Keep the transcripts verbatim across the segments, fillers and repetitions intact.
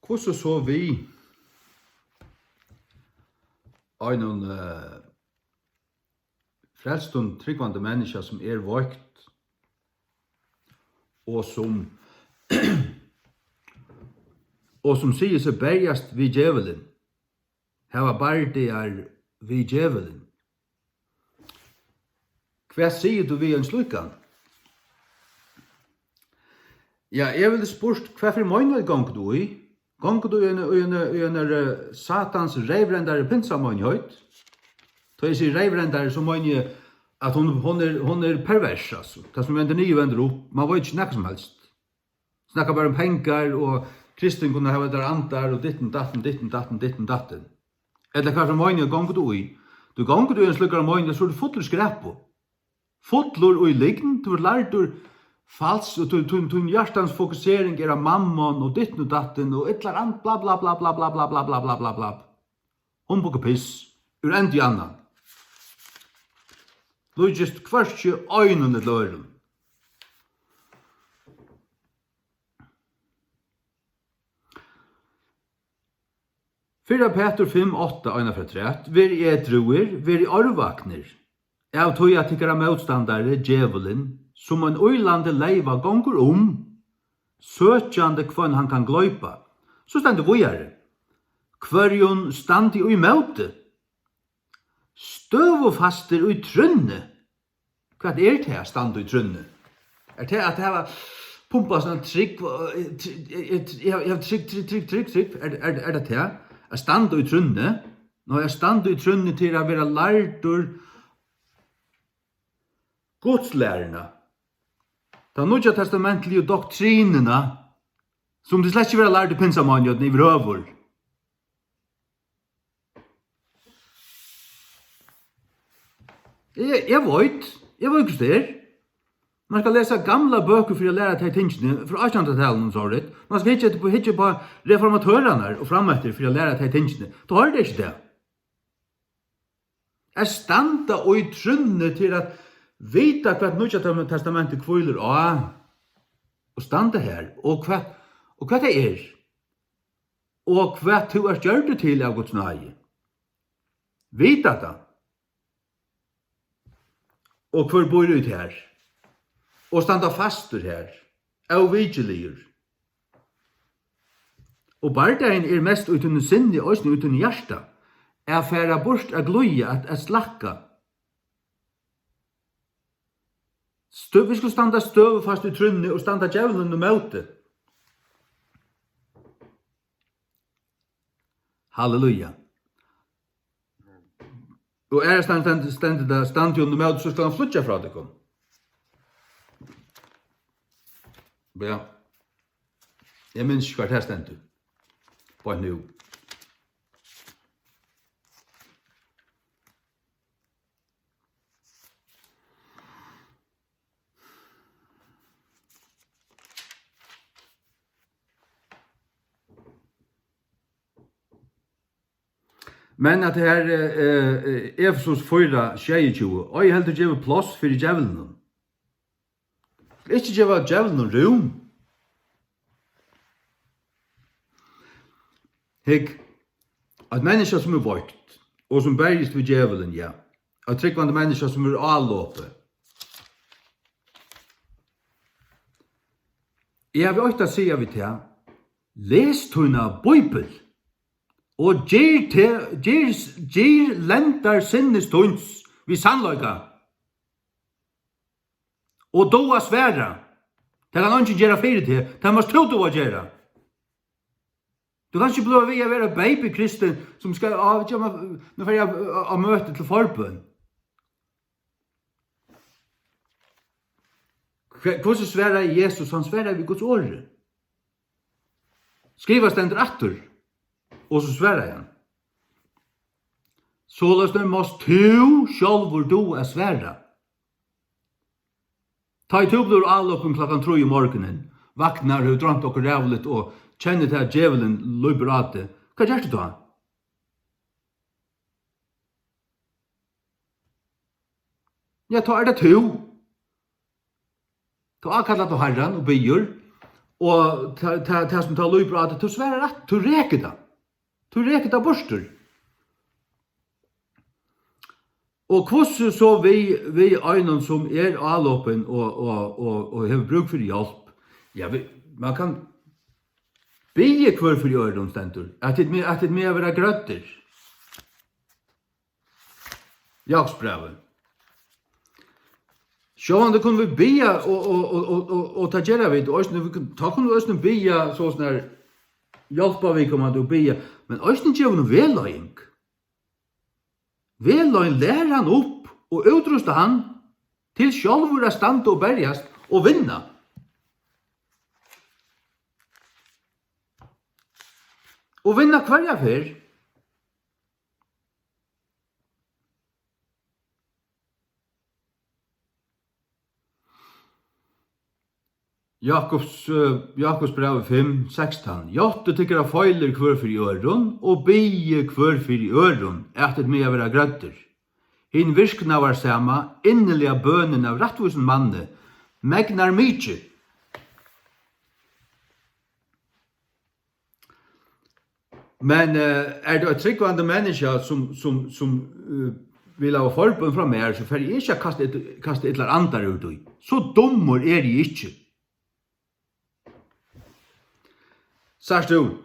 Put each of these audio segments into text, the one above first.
Hvussu so við einum, eh, frelstum trúgvandi menniskja, sum er veikt, og sum, og sum sigur seg berjast við djevulin, hava bardagar við djevulin. Hvat sigur tú við ein slíkan? Ja, eg vildi spurt, hvat fyri meinigheit gongur tú í? Gongur tú í eini, í eini, í eini, eh, Satans reyvrendari pinsameinigheit? Tá eg sigi reyvrendari, so meini eg, at hon, hon er, hon er pervers, altso. Tað sum vendir niður, vendir upp. Man veit ikki nakað sum helst. Snakka bara um pengar, og kristin kunnu hava teir andar, og ditten datten, ditten datten, ditten datten. Ella hvat fyri meinigheit gongur tú í? Tú gongur tú í ein slíkari meinigheit, so ert tú fullur í skræpu. Fullur í lygn, tú ert lærdur fals, og tú, tú, tín hjartans fokusering er á mammon og ditten og datten og illar and-, bla, bla, bla. Humbug og piss, úr endi í annan. Líkist hvørki einum ella øðrum. Fyrra Petur fimm átta, eina ferð afturat: Verið edrúir, verið árvaknir, av tí at tykkara mótstandari, djevulin, sum ein ýlandi leyva gongur um, søkjandi, hvønn hann kann gloypa. So stendur víðari: Hvørjum standi ímóti, støðufastir í trúnni. Hvat er tað at standa í trúnni? Er tað at hava pumpað sånn trúgv, eh, tr-, eh, eh, tr-, eg havi, eg havi trúgv, trúgv, trúgv, trúgv, trúgv. Er, er, er tað tað? At standa í trúnni? Nei, at standa í trúnni til at vera lærdur gudslæruna. Ta nýggja testamentligu doktrinina, sum tit slett ikki verða lærd í pinsameinigheitini yvirhøvur. Eg, eg veit, eg veit, hvussu tað er. Man skal lesa gamlar bøkur fyri at læra tey tingini, frá átjandu aldini, sorry. Man skal hyggja upp, hyggja upp á reformatørarnar og frameftir fyri at læra tey tingini. Tá er tað ikki tað. At standa í trúnni til at vita, hvat Nýggja Testamentið hvílir á, og standa har, og hvat, og hvat tað er. Og hvat tú ert gjørdur til av Guds náði. Vita tað. Og hvør býr í tær. Og standa fastur har. Óvikiligur. Og bardagin er mest í tínum sinni, eisini í tínum hjarta. At fara burt, at glíða, at, at slakka. Stø-, vit skulu standa støðufast í trúnni og standa djevlinum ímóti. Halleluja. Og aðrastaðni stendur, stendur tað: Standið honum ímóti, so skal hann flýggja frá tykkum. Ja. Eg minnist ikki, hvar tað stendur. Beint nú. Men at her, eh, eh, Efesus fýra sjeyogtjúgu, ei heldur gevið pláss fyri djevlinum. Ikki geva djevlinum rúm. Hygg, eitt menniskja, sum er veikt, og sum berjist við djevulin, ja. Eitt trúgvandi menniskja, sum er álopið. Eg havi eitt at siga við teg. Les tína bíbel, og gir te-, gir, gir lendar sinnis tíns við sannleika. Og duga at svara. Tað kann eingin gera fyri teg. Tað mást tú duga at gera. Tú kanst ikki blíva við at vera baby kristin, sum skal, á, vit gera, nú fari eg á, á, á møti til forbøn. Hve-, hvussu svaraði Jesus? Hann svaraði við Guds orði. Skrivað stendur aftur, og so svaraði hann. Soleiðis nú mást tú sjálvur duga at svara. Tá ið tú blívur álopin klokkan trý um morgunin, vaknar, hevur droymt okkurt ræðuligt og kennir tað, at djevulin lýpur á teg, hvat gert tú tá? Ja, tá er tað tú. Tá ákallar tú Harran og biður, Og tað, tað, tað sum tað lýpur á teg, tú svarar rætt, tú rekur tað. Tú rekur tað burtur. Og hvussu so við, við einum, sum er álopin og, og, og, og hevur brúk fyri hjálp? Ja, vit, man kann biðja hvør fyri øðrum, stendur, at tit mega, at tit mega vera grøddir. Jakobsbrævið. Sjálvandi kunnu vit biðja, og, og, og, og, og, og tað gera vit, og eisini, vit kunnu, tá kunnu vit eisini biðja, so snar, hjálpa viðkomandi og biðja, men eisini geva honum vegleiðing. Vegleiðing, læra hann upp og útrusta hann til sjálvur at standa og berjast og vinna. Og vinna hvørja ferð. Jakobs, eh, Jakobsbrævið fimm sekstan: Játtið tykkara feilir hvør fyri øðrum, og biðið hvør fyri øðrum, at tit mega vera grøddir. Hin virknaðarsama, inniliga bønin av rættvísum manni megnar mikið. Men, eh, er tað eitt trúgvandi menniskja, sum, sum, sum, eh, vil hava forbøn frá mær, so fari eg ikki at kasta ill-, kasta illar andar út í. So dummur eri eg ikki. Sært tú?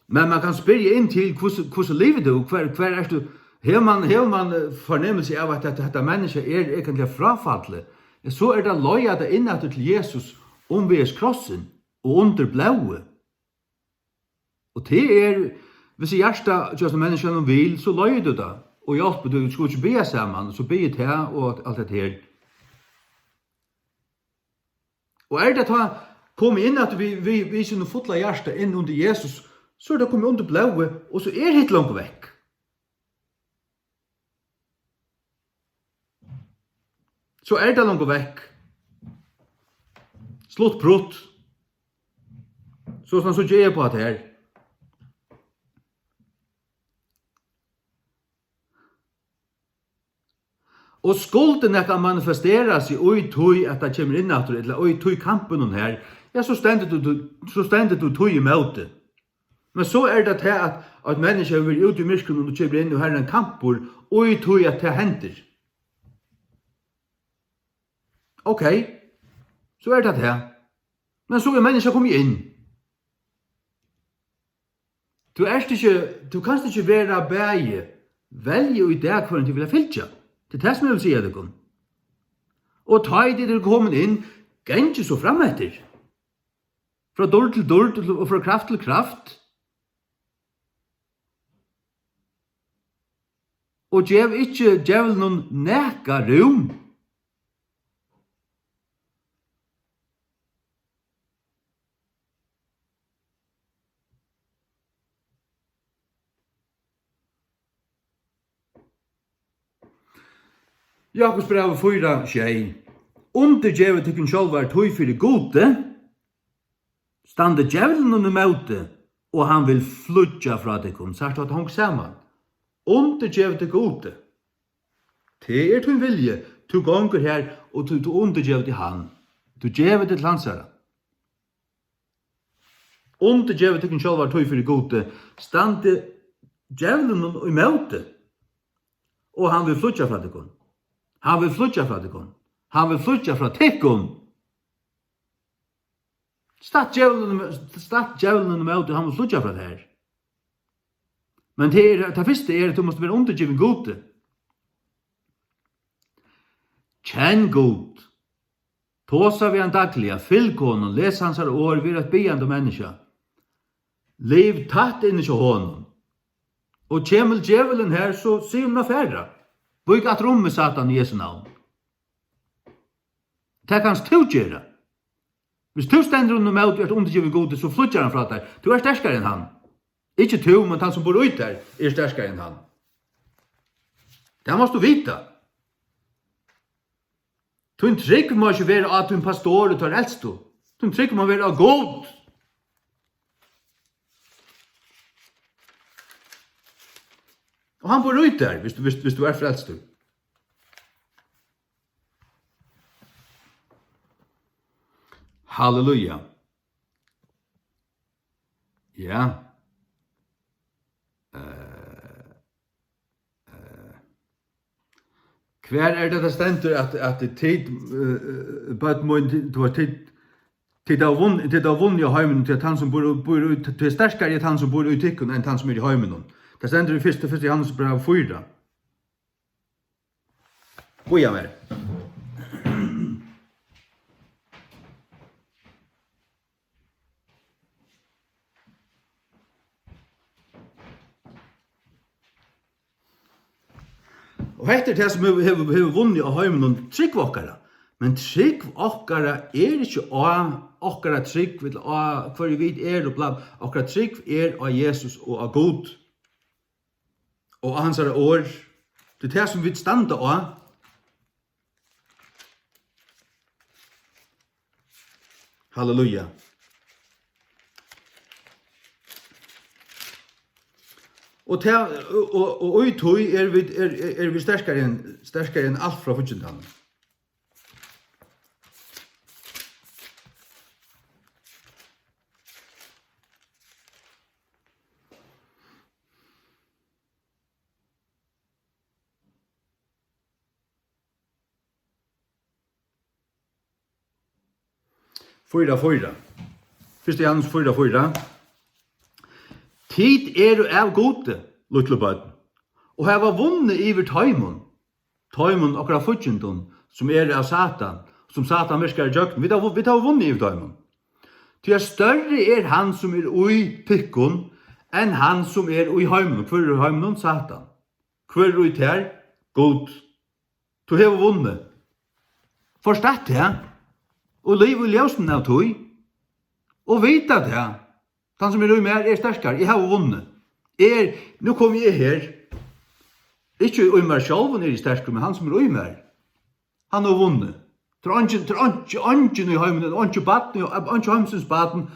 Men man kann spyrja inn til, hvussu, hvussu livir tú? Hvar, hvar ert tú? Hevur mann, hevur mann, eh, fornemmilsi av, at hetta, hetta menniskja er eigentliga fráfallið? So er tað at leiða tað inn aftur til Jesus, umvegis krossin og undir blóðið. Og tað er, hvis hjartað hjá hesum menniskjanum vil, so leiðir tú tað og hjálpir, tú skulu ikki biðja saman, og so biðja tað og alt, alt hetta her. Og er tað tá komið inn, at við, við, við sínum fulla hjarta inn undir Jesus, so er tað komið undir blóðið, og so er hitt longu vekk. So er tað longu vekk. Slutt prutt. So sum so ger eg upp á tað her. Og skuldi nakað manifestera seg í tí, at tað kemur inn aftur, ella í tí kampinum her, ja, so stendur tú, tú, so stendur tú tí ímóti. Men so er tað tað, at eitt menniskja hevur verið úti í myrkrinum og kemur inn, og her er ein kampur, og í tí at tað hendir. Ok, so er tað tað. Men so er menniskja komið inn. Tú ert ikki, tú kanst ikki vera bæði, velja í dag, hvørjum tú vilja fylgja. Tað er tað, sum eg vil siga tykkum. Og tá ið tit eru komin inn, gangið so fram eftir. Frá dýrd til dýrd og frá kraft til kraft. Og gev ikki djevlinum nakað rúm. Jakobsbrævið fýra sjey: Undirgevið tykkum sjálvar tí fyri Gudi, standið djevlinum ímóti, og hann vil flýggja frá tykkum. Sært tú, at tað hongur saman? Undirgevið tykkum Gudi. Tað er tín vilji. Tú gongur har, og tú, tú undirgevur teg hann. Tú gevur teg til hansara. Undirgevið tykkum sjálvar tí fyri Gudi, standið djevlinum ímóti, og hann vil flýggja frá tykkum. Hann vil flýggja frá tykkum. Hann vil flýggja frá tykkum. Statt djevlinum, statt djevlinum ímóti, hann vil flýggja frá tær. Men tað er, tað fyrsta er, at tú mást vera undirgivin Gudi. Kenn Gud. Tosa við hann dagliga, fylg honum, les hansara orð, ver eitt biðjandi menniskja. Liv tætt inni hjá honum. Og kemur djevulin her, so sig honum at fara. Vík aftur um, við Satan, í Jesu navn. Tað kanst tú gera. Hvis tú stendur honum ímóti og ert undirgivin Gudi, so flýggjar hann frá tær. Tú ert sterkari enn hann. Ikki tú, men tann sum býr í tær er sterkari enn hann. Tað mást tú vita. Tín trúgv má ikki vera á tín pastor og teir elstu. Tín trúgv má vera á Gud. Og hann býr í tær, hvis tú, hvis, hvis tú ert frelstur. Halleluja. Ja. Eh, eh. Hvar er tað, tað stendur, at, at tit, eh, eh, børn mín, tit, tú veist, tit, tit hava vunn-, tit hava vunnið á heiminum, tí at hann sum býr, býr í, tí er sterkari er tann sum býr í tykkum, enn tann sum er í heiminum. Tað stendur í fyrsta, fyrsta Jóhannes bræv fýra. Bíða mær. Og hetta er tað, sum hevur, hevur, hevur vunnið á heiminum, trúgv okkara. Men trúgv okkara er ikki á okkara trúgv, ella á hvørji vit eru, bla, okkara trúgv er á Jesus og á Gud. Og á hansara orð. Tað er tað, sum vit standa á. Halleluja. Og tað, og, og, og í tí er vit, er, er, er vit sterkari enn, sterkari enn alt frá fíggindanum. Fýra fýra. Fyrsta Jóhannes fýra fýra. Tit eru av Gudi, lítlu børn, og hava vunnið yvir teimum, teimum okkara fíggindum, sum eru av Satan, sum Satan virkar ígjøgnum. Vit hava, vit hava vunnið yvir teimum. Tí at størri er hann, sum er í tykkum, enn hann, sum er í heiminum. Hvør er í heiminum? Satan. Hvør er í tær? Gud. Tú hevur vunnið. Forstatt tað, og liv í ljósinum av tí, og vita tað. Tann sum er í mær er sterkari. Eg havi vunnið. Eg er, nú komi eg her. Ikki í mær sjálvum eri eg sterkur, men hann sum er í mær, hann hevur vunnið. Tað er eingin, tað er einki, eingin í heiminum, einki barn, einki heimsins barn,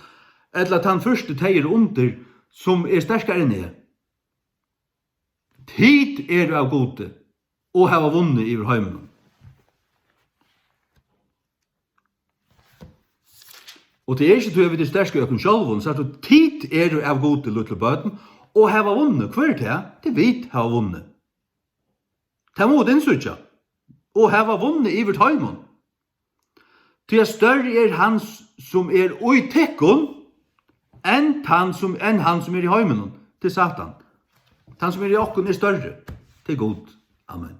ella tann fyrsti tey eru undir, sum er sterkari enn eg. Tit eru av Gudi og hava vunnið yvir heiminum. Og tað er ikki tí, at vit eru sterk í okkum sjálvum, sært tú, tit eru av Gudi, lítlu børn, og hava vunnið. Hvør er tað? Tað er vit hava vunnið. Tað mugu vit innsíggja. Og hava vunnið yvir teimum. Tí at størri er hann, sum er í tykkum, enn tann, sum, enn hann, sum er í heiminum. Tað er Satan. Tann, sum er í okkum, er størri. Tað er Gud. Amen.